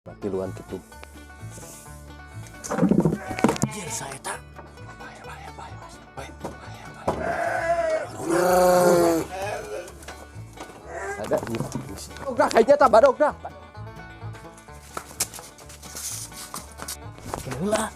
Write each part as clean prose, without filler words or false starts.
Tiluan gitu. Anjir saya tak. Bahaya, bahaya, bahaya, bahaya, bahaya, bahaya. Ada. Udah kayaknya tak badok dah. Heula.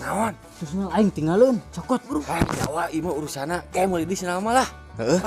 Naon? Terus nal aing tinggalin, cokot bro. Ah, Jawa ieu mah urusana kayak mau di sana mah lah. Heeh.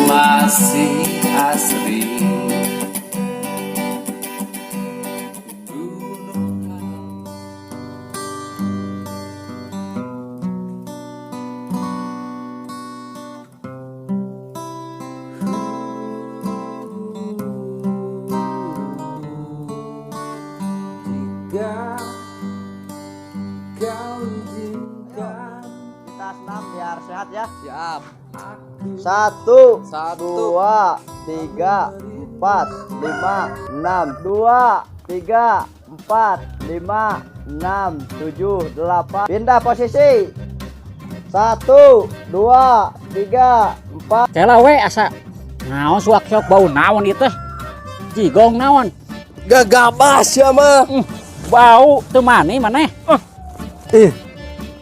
Masih asri. Jika kau izinkan Kita senam biar sehat ya. Siap. 1, 1, 2, 3, 4, 5, 6, 2, 3, 4, 5, 6, 7, 8. Pindah posisi. 1, 2, 3, 4. Kela we asa naon suak sok bau naon ieu teh. Jigong naon? Gagabah sia mah. Bau teu mani maneh. Ih,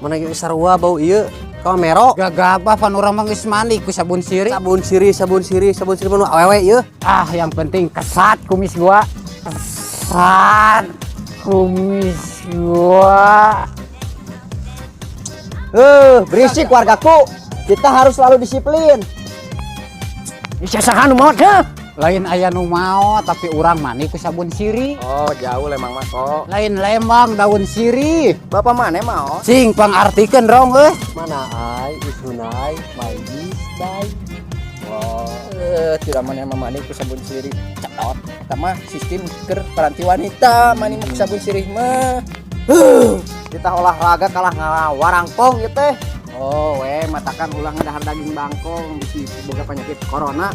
mana geus sarua bau ieu? Kamero. Gagabah pan urang mah geus mandi ku sabun sirih. Sabun sirih, sabun sirih, sabun sirih mah awewe ieu. Ah, yang penting kesat kumis gua. Kesat kumis gua. Berisik wargaku. Kita harus selalu disiplin. Bisa saha nu maot heuh? Lain aya nu maot tapi urang mandi ku sabun sirih. Oh, jauh lemang mah kok. Lain lembang daun sirih. Bapak mana mau? Sing pangartikeun rong euy. Mana ai isunai maigis dai. Oh, tidak mana mah mandi ku sabun sirih. Cedot. Eta mah sistem keur peranti wanita, mandi mah ku sabun sirih mah. Kita olahraga kalah ngawarangkong ieu teh. Oh, we matakan ulang dahar daging bangkong bisi boga penyakit corona.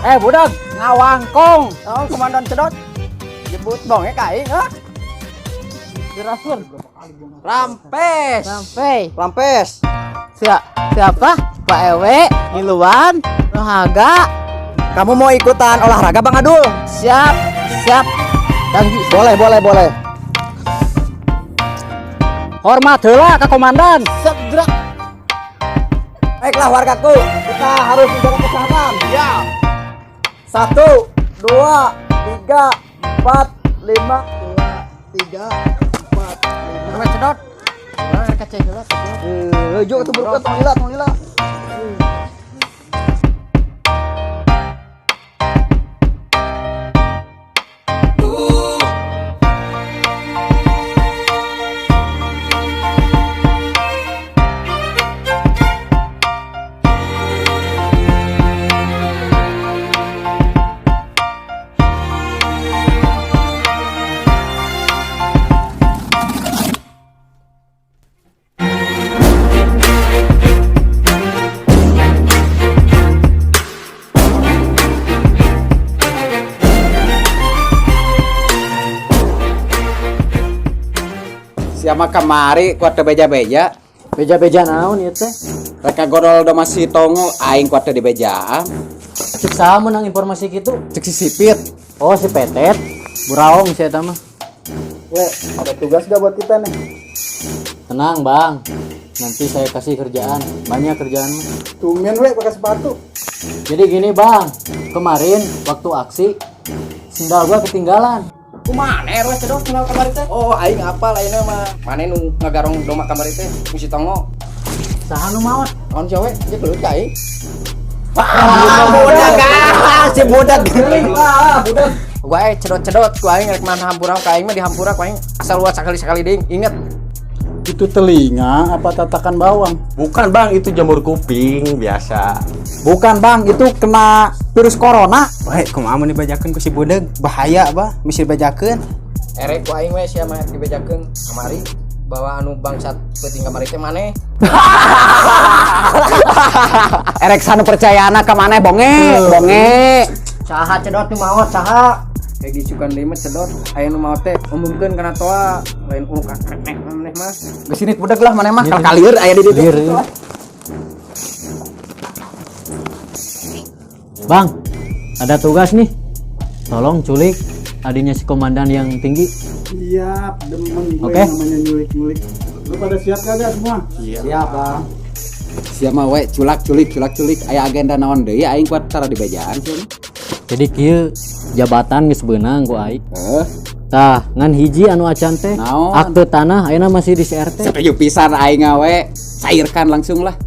Budak, ngawangkong. Oh, komandan cedot. Jebut bonge ka aing, hah? Dirasur. Rampes. Sampai. Rampes. Siapa? Pak Ewe, Ngiluan, Rohaga. Kamu mau ikutan olahraga Bang Adul? Siap, siap. Danggi. Boleh, boleh, boleh. Hormat heula ka komandan. Segera. Baiklah wargaku, kita harus menjaga kesehatan. Ya. 1, 2, 3, 4, 5, 2, 3, 4, 5. Rumah cedot. Urang rek kacai heula. Jo tuh buruk tong lila, tong lila. Siapa kamari kuat teu beja-beja? Beja-beja naon ieu teh? Reka godol do masih tongo aing kuat teu dibejaan. Cek saha meunang informasi kitu? Cek si sipit. Oh, si Petet. Buraong si eta mah. We, ada tugas gak buat kita nih? Tenang, Bang. Nanti saya kasih kerjaan. Banyak kerjaan mah. Tumben we pakai sepatu. Jadi gini, Bang. Kemarin waktu aksi sendal gua ketinggalan. Kumaha RW cedot kenal kamari teh? Oh, aing apal ayeuna mah. Mane nu ngagarong doma kamari teh misi tongo. Saha nu maot? Naon sia we? Jeung gelut ka aing. Budak ah, si budak. Ah, budak. Gua cedot-cedot ku aing rek mana hampura ka aing mah dihampura ku aing asal luas sakali-sakali deui inget. Itu telinga apa tatakan bawang? Bukan Bang, itu jamur kuping biasa. Bukan Bang, itu kena virus corona. Wah, kumaha mun dibajakeun ku si budeug? Bahaya, bah, mesti dibajakeun. Erek ku aing we sia mah dibejakeun kamari bawa anu bangsat peuting kamari teh maneh. Erek sanu percayana ka maneh bonge, bonge. Saha cedot nu maot saha? Kayak gisukan deui mah cedot aya nu maot teh umumkeun kana toa lain uluk kakek maneh mah. Geus init budeug lah maneh mah kalkalieur aya di ditu. Bang, ada tugas nih. Tolong culik adiknya si komandan yang tinggi. Siap, demen gue Oke. namanya nyulik-nyulik. Lu pada siap kagak semua? Siap, Bang. Sia mah we culak culik culak culik aya agenda naon deui aing kuat tara di bejaan sia. Jadi kieu jabatan geus beunang ku aing. Heuh, Tah, ngan hiji anu acan teh. Naon? Akte tanah ayeuna masih di CRT. Setuju pisan aing we. Cairkan langsung lah.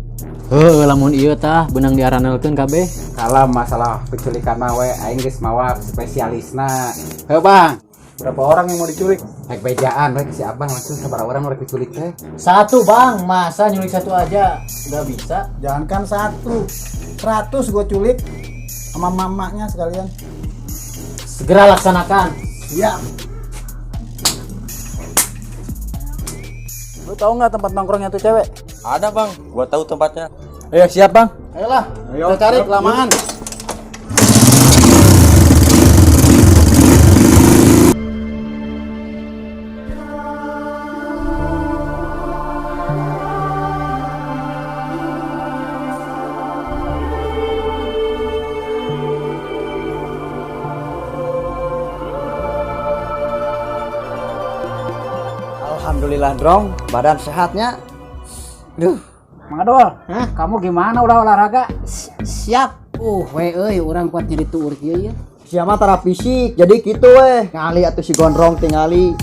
Heuh, lamun ieu tah beunang diaranelkeun kabeh. Kalau masalah penculikan mah we aing geus mawa spesialisna. Heuh, Bang. Berapa orang yang mau diculik? Rek bejaan we ke si Abang langsung sabaraha orang nu rek diculik teh. Satu, Bang. Masa nyulik satu aja nggak bisa? Jangankan satu, 100 gue culik sama mamanya sekalian. Segera laksanakan. Siap. Lu tahu nggak tempat nongkrongnya tuh cewek? Ada bang, gua tahu tempatnya. Ayo siap bang. Ayolah, kita cari kelamaan. Alhamdulillah, Drong, badan sehatnya. Duh, Mang Adol, kamu gimana udah olahraga? Siap. We euy urang kuat nyeri tuur kieu ya. Siapa tara fisik, jadi gitu weh. Ngali atuh si Gondrong tingali.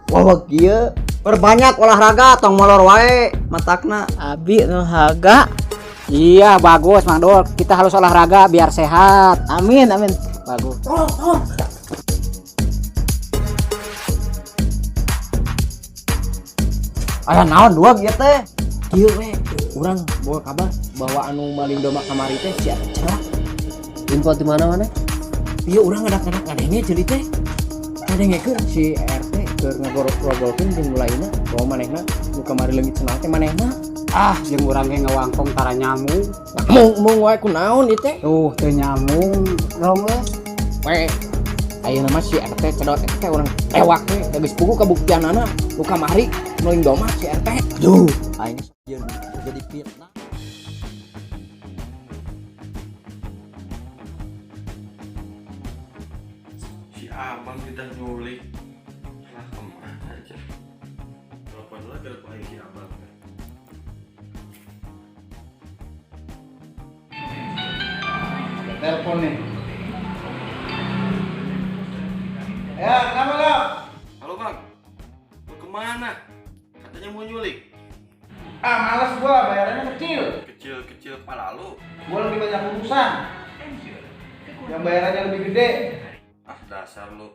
Wah, kieu. Perbanyak olahraga tong molor wae matakna. Abi nu haga. Iya, bagus Mang Dol. Kita harus olahraga biar sehat. Amin amin. Bagus. Aya naon dua ieu teh? Kieu we urang bawa kabar bahwa anu maling domba kamari teh si Cerah. Info di mana mana? Ieu urang ngadak-ngadak ngadenge ceuli teh. Ngadengekeun si RT keur ngagorok-gogolkeun jeung mulaina bahwa manehna nu kamari leungit senal teh manehna. Ah, jeung urang ge ngawangkong tara nyamung. Mung wae kunaon ieu teh? Tuh, teu nyamung, Rong euy. We ayeuna mah si RT cedot eta teh urang tewak we da geus puguh kabuktianana nu kamari maling domba si RT. Duh, aing jadi fitnah. Si abang kita nyulik. Lah kemana aja? Telepon lagi telepon si abang. Telepon nih. Ya, kenapa lo? Halo bang, mau kemana? Katanya mau nyulik. Ah, males gua, bayarannya kecil. Kecil-kecil kepala lu. Gua lebih banyak urusan. Yang bayarannya lebih gede. Ah dasar lu,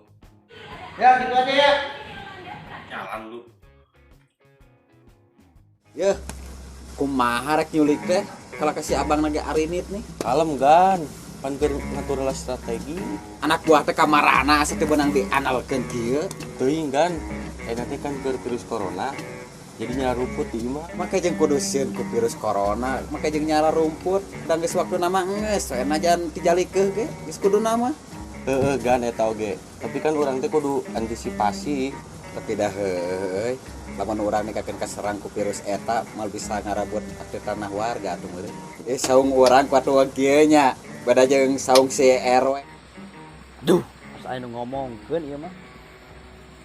Ya, gitu aja ya. jalan lu. Yeuh, kumaha rek nyulik teh? Kalau ke si Abang lagi arinit nih. Kalem gan, pan keur ngatur lah strategi. Anak buah teh kamarana asa teu beunang diandalkeun kieu. Teuing gan, nanti kan keur virus corona, jadi nyala rumput di imah. Make jeung kudu sieun ku virus corona, make jeung nyala rumput dan geus waktuna mah geus we najan tijalikeuh ge geus kuduna mah. Heeh gan eta oge. Tapi kan urang teh kudu antisipasi. Tapi dah heueuy, lamun urang nikakeun kaserang ku virus eta moal bisa ngarabut akte tanah warga atuh meureun. Saung urang kuat wong kieu nya, beda jeung saung si RW. Duh, asa anu ngomongkeun ieu mah.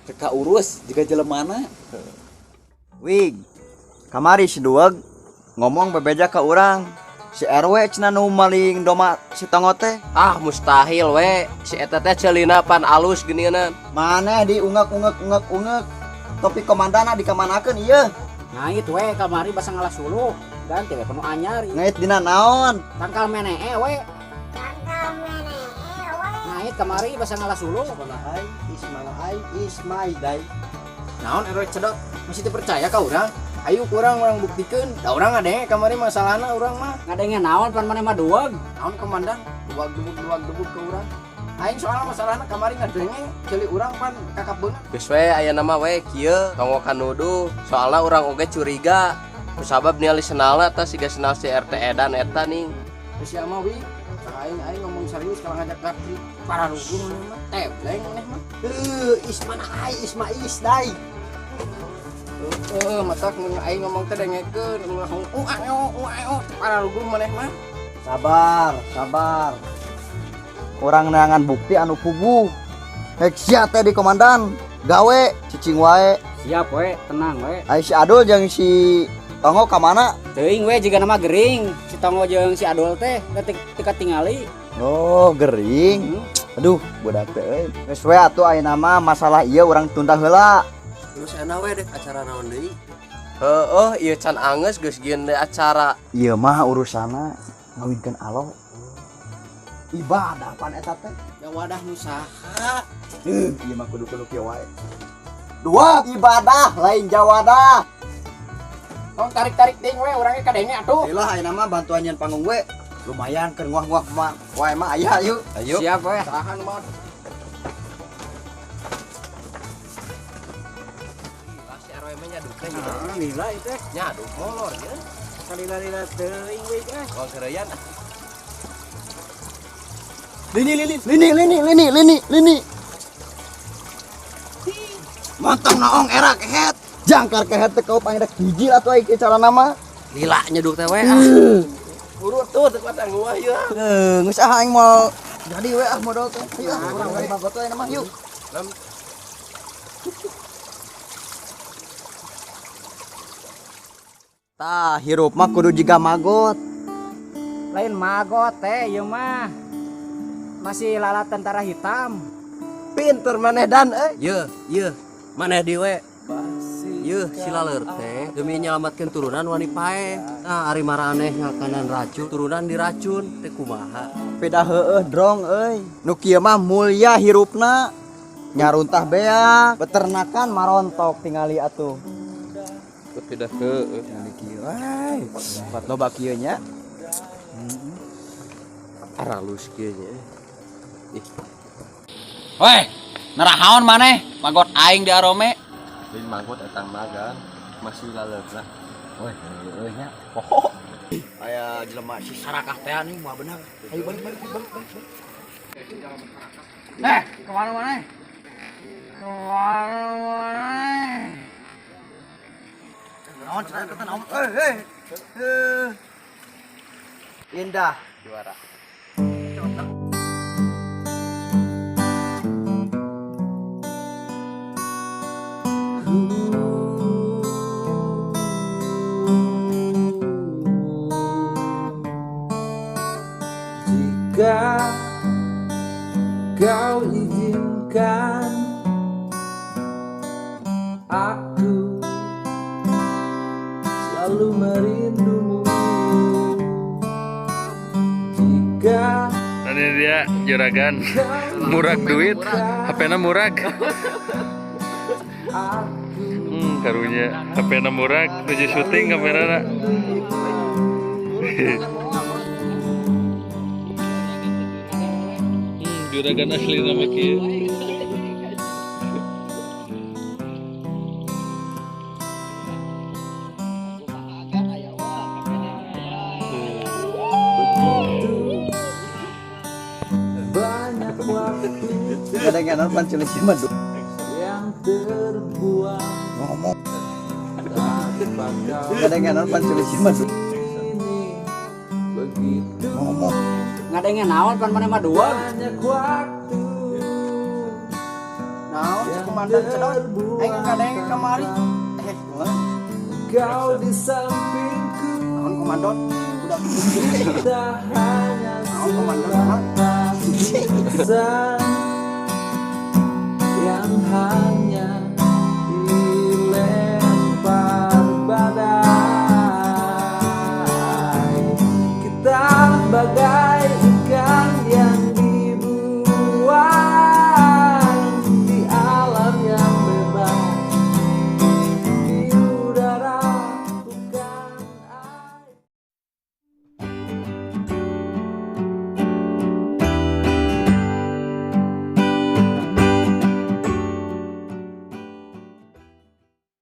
Teu kaurus jiga jelemana. Wig, kamari si Dueg ngomong bebeja ke urang. Si RW cenah nu maling domba si Tongo teh. Ah, mustahil we. Si eta teh ceulina pan alus geuningan. Maneh diungek-ungek ungek-ungek. Topi komandana dikamanakeun ieu? Ngait we kamari basa ngalah suluh. Ganti we penuh anyar. Ngait dina naon? Tangkal menee we. Ngait kamari basa ngalah suluh. Ai, Ismail, Ismail dai. Naon RW cedot masih teu percaya ka urang? Ayo kurang urang buktikeun. Da urang ngadenge kamari masalahna urang mah. Ngadenge naon pan maneh mah dueg? Naon komandan? Duag debuk ke urang. Aing soalna masalahna kamari ngadenge ceuli urang pan kakap beunang. Geus we aya nama we kieu, tong nuduh. Soalna urang oge curiga. Kusabab ningali senalna tah siga senal si RT edan eta nih. Geus sia mah wi. Aing ngomong serius kalau ngajak gapri para rugu maneh mah tebleng maneh mah. Ismana ai, Ismais dai. Matak mun aing ngomong teh dengekeun langsung para rugu maneh mah. Sabar, sabar. Urang neangan bukti anu puguh. Hek sia teh di komandan, gawe cicing wae. Siap we, tenang we. Ai si Adul jeung si Tongo ka mana? Teuing we jiga nama gering, si Tongo jeung si Adul teh teu katingali. Oh, gering. Aduh, budak teh euy. Geus we atuh ayeuna mah masalah ieu urang tunda heula. Terus enak we dek acara naon deui? Heeh, ieu can angeus geus gieun deui acara. Ieu mah urusanna ngawinkeun alo. Ibadah pan eta teh. Ya wadah nu saha? Ieu mah kudu-kudu kieu wae. Dua ibadah lain jawadah. Tong tarik-tarik deui we urang ge kadenge atuh. Ilah ayeuna mah bantuan nyeun panggung we. Lumayan keur nguah-nguah mah wae mah aya yuk. Ayo. Siap we. Tahan mah. Si RW mah nyaduk teh gitu. Ah, lila itu. Nyaduk molor ya. Kalila-lila teuing we eh. Kalau kereyan Lini lini lini lini lini lini lini. Montong naong era kehet. Jangkar kehet teh kau panggil hiji atuh ai cara nama. Lila nyaduk teh we. Buru tuh teu kuat nguah ieu. Geus ah aing moal jadi we ah modal teh. Ayo ah urang balik magot we nama yuk. Tah hirup mah kudu jiga magot. Lain magot teh ieu mah. Masih lalat tentara hitam. Pinter maneh dan euy. Yeuh, yeuh. Maneh di we. Yeuh, si laleur teh demi nyelamatkeun turunan wani paeh. Nah, ari maraneh ngakanan racun, turunan diracun teh kumaha? Beda heueuh drong euy. Nu kieu mah mulya hirupna. Nyaruntah beak, beternakan marontok tingali atuh. Beda heueuh. Tingali kieu wae. Buat loba kieu nya. Aralus kieu nya. Ih. Weh, narahaon maneh? Magot aing di arome. Lain magot eta magang, masih laleurna. Weh, heueuh nya. Aya jelema si sarakah teh nih moal bener. Ayo balik balik balik balik. Eh, kemana maneh? Kemana maneh? Naon cenah eta naon? Eh, eh. Indah. Juara. Jika kau izinkan aku selalu merindumu. Jika Dan ini dia juragan murag duit, HP-na murag. Karunya HP-na murag, nuju syuting kamerana. Juragan asli nama kieu. banyak waktu Kadang-kadang pancen si mah yang terbuang ngomong. tanpa kau Kadang-kadang pancen si mah ini begitu ngomong. Ngadenge naon pan maneh mah dua. banyak waktu Naon si komandan cedot? Aing kadenge kamari. Eh, kau di sampingku. Naon komandan? Budak Tak hanya Naon komandan? Naon? sebatas pesan yang hanya